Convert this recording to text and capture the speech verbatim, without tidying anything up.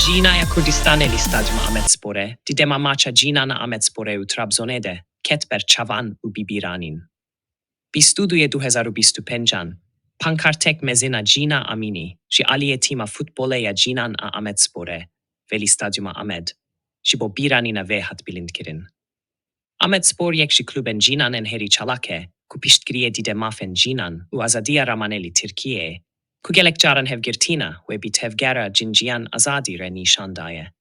Cîna ya Kurdistanê li Stadyuma Amedsporê, di dema maça cînan a Amedsporê û Trabzonê de, ket ber çavan û bi bîranîn. Bîst û duyê du hezar û bîst û pêncan, pankartek mezin a Cîna Amînî, ji aliyê tîma futbolê ya cînan a Amedsporê, ve li Stadyuma Amed, ji bo bîranîna vê hat bilindkirin. Amedspor yek ji klubên cînan ên herî çalak e, ku piştgiriyê dide mafên cînan û azadiya ramanê li Tirkiyeyê, ku gelek caran hevgirtina wê bi tevgera Cin Ciyan Azadî re nîşan daye.